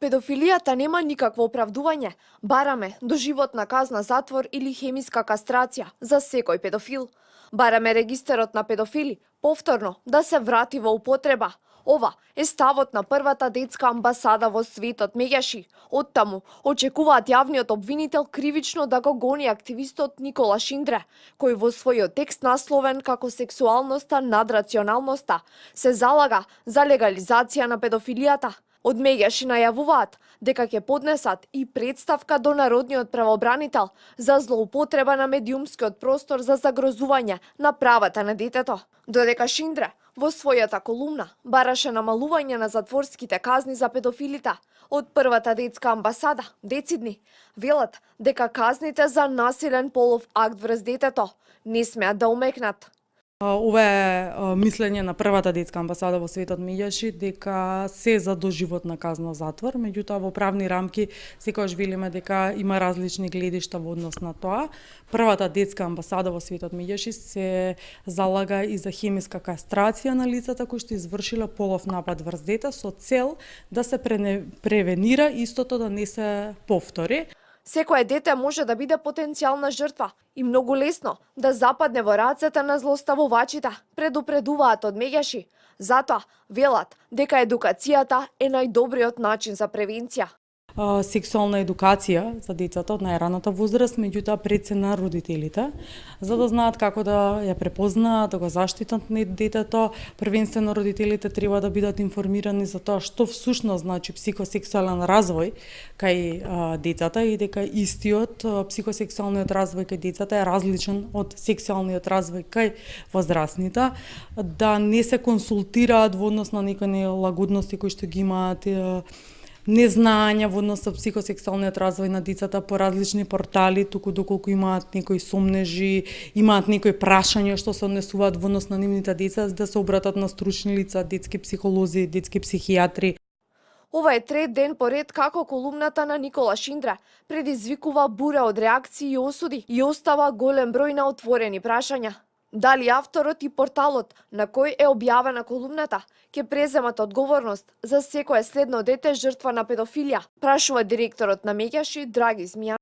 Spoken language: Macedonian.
Педофилијата нема никакво оправдување. Бараме доживотна казна затвор или хемиска кастрација за секој педофил. Бараме регистерот на педофили повторно да се врати во употреба. Ова е ставот на првата детска амбасада во светот Меѓаши. Оттаму очекуваат јавниот обвинител кривично да го гони активистот Никола Шиндре, кој во својот текст насловен како сексуалноста над рационалноста се залага за легализација на педофилијата. Од Меѓаши најавуваат дека ќе поднесат и представка до народниот правобранител за злоупотреба на медиумскиот простор за загрозување на правата на детето. Додека Шиндре во својата колумна бараше намалување на затворските казни за педофилите, од првата детска амбасада, децидни, велат дека казните за насилен полов акт врз детето не смеат да умекнат. Ова е мислење на првата детска амбасада во светот Меѓаши дека се за доживотна казна затвор, меѓутоа во правни рамки секогаш велиме дека има различни гледишта во однос на тоа. Првата детска амбасада во светот Меѓаши се залага и за хемиска кастрација на лицата кои што извршила полов напад врз дете со цел да се превенира истото да не се повтори. Секое дете може да биде потенцијална жртва и многу лесно да западне во рацете на злоставувачите, предупредуваат од Меѓаши. Затоа велат дека едукацијата е најдобриот начин за превенција. Сексуална едукација за децата од најраната возраст, меѓутоа пред се на родителите, за да знаат како да ја препознаат, да го заштитат детето. Првенствено родителите треба да бидат информирани за тоа што всушност значи психосексуален развој кај децата и дека истиот психосексуалниот развој кај децата е различен од сексуалниот развој кај возрастните, да не се консултираат во однос на некои нелагодности кои што ги имаат, незнаење во однос со психосексуалниот развој на децата по различни портали, туку доколку имаат некои сомнежи, имаат некои прашања што се однесуваат во однос на нивните деца, да се обратат на стручни лица, детски психолози, детски психијатри. Ова е трет ден поред како колумната на Никола Шиндре предизвикува бура од реакции и осуди и остава голем број на отворени прашања. Дали авторот и порталот на кој е објавена колумната ќе преземат одговорност за секое следно дете жртва на педофилија, прашува директорот на Меѓаши Драги Змија.